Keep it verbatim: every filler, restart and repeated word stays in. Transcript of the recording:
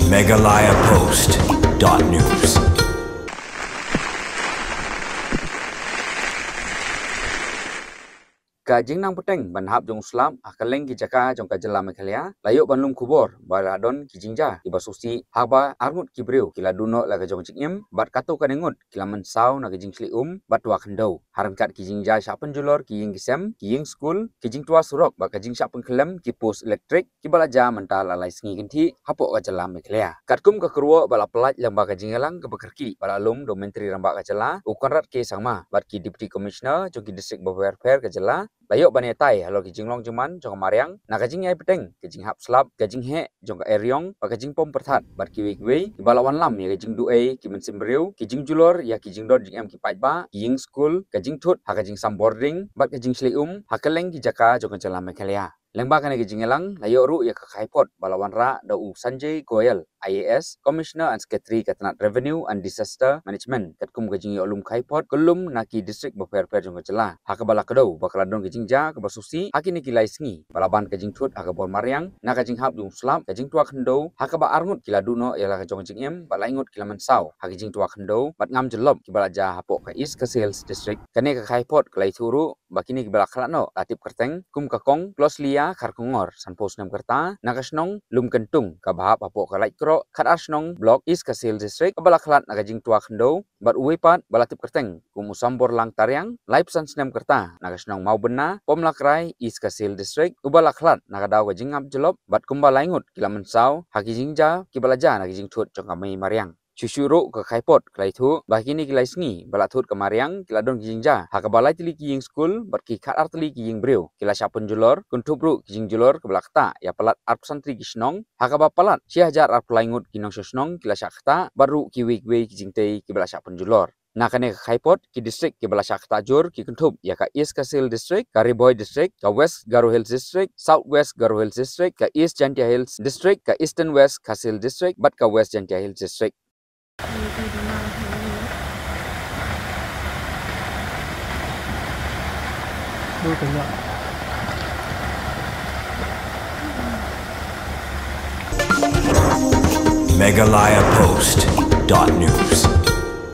Meghalaya Post dot news. Ka jingnang bteng ban hap jong u slap ha kylleng ki jaka jong ka jylla Meghalaya la ïoh ban lum khubor ba la don ki jingjia kiba sngewsih haba arngut ki briew ki la duh noh la ka jong jingim bad katto katne ngut ki la mynsaw na ka jingshlei um bad twa khyndew. Ha ryngkat ki jingjia shah pynjulor ki ïing ki sem, ki ïing skul, ki jingtwa surok bad ka jingshah pynkhyllem ki post elektrik kiba la jia mynta la lai sngi kynthih hapoh ka jylla Meghalaya. Katkum ka kyrwoh ba la pyllait lyngba ka jingïalang kaba kyrkieh ba la lum da u Myntri Rangbah ka jylla u Conrad K Sangma bad ki Deputy Commissioner jong ki district bapher bapher ka jylla, la ïoh ban ïatai halor ki jinglong jingman jong ka mariang na ka jingïai bteng, ka jinghap slap, ka jingheh jong ka eriong bad ka jingpom pyrthat bad kiwei kiwei kiba la wanlam ïa ka jingduh ei ki mynsiem briew, ki jingjulor ïa ki jingdon jingem ki paidbah, ki ïing skul, ka jingthut ha ka jingsam bording bad ka jingshlei um ha kylleng ki jaka jong ka jylla Meghalaya. Lyngba kane ka jingïalang la ïoh ruh ïa ka khaïpot ba la wanrah da u Sanjay Goyal, I A S, Commissioner and Secretary ka tnat Revenue and Disaster Management, katkum ka jingïoh lum khaïpot kyllum na ki district bapher bapher jong ka jylla ha kaba la kdew ba ka la don ka jingjia kaba sngewsih ha kine ki lai sngi ba la ban ka jingthut ha ka bor mariang na ka jinghap jong u slap, ka jingtwa khyndew ha kaba arngut ki la duh noh ïa la ka jong jingim bad laingut ki la mynsaw ha ka jingtwa khyndew bad ngam jyllop kiba la jia hapoh ka East Khasi Hills District. Kane ka khaïpot ka la ïathuh ruh ba kine kiba la khlad noh la tip kyrteng kum ka Kong Kloslia Kharkongor, sanphew snem ka rta, na ka shnong Lumkyntung, kaba hap hapoh ka Laitkroh, khatar shnong, Block, East Khasi Hills District, kaba la khlad na ka jingtwa khyndew, bad uwei pat ba la tip kyrteng kum u Samborlang Tariang, laiphew san snem ka rta, na ka shnong Mawbynna, Pomlakrai, East Khasi Hills District, uba la khlad na ka daw ka jingngap jyllop bad kumba laingut ki la mynsaw ha ki jingjia kiba la jia na ki jingthut jong ka mei mariang. Shuh shuh ruh ka khaïpot ka la ïathuh ba kine ki lai sngi ba la thut ka mariang ki la don ki jingjia ha kaba lai tylli ki ïing skul bad ki khatar tylli ki ïing briew ki la shah pynjulor, kynthup ruh ki jingjulor kiba la ktah ïa palat arphew san tylli ki shnong ha kaba palat shi hajar arphew lai ngut ki nongshong shnong ki la shah ktah bad ruh kiwei kiwei ki jingtei kiba la shah pynjulor. Na kane ka khaïpot ki district kiba la shah ktah jur ki kynthup ïa ka East Khasi Hills District, ka Ri Bhoi District, ka West Garo Hills District, South West Garo Hills District, ka East Jaintia Hills District, ka Eastern West Khasi Hills District bad ka West Jaintia Hills District. Meghalaya Post dot news.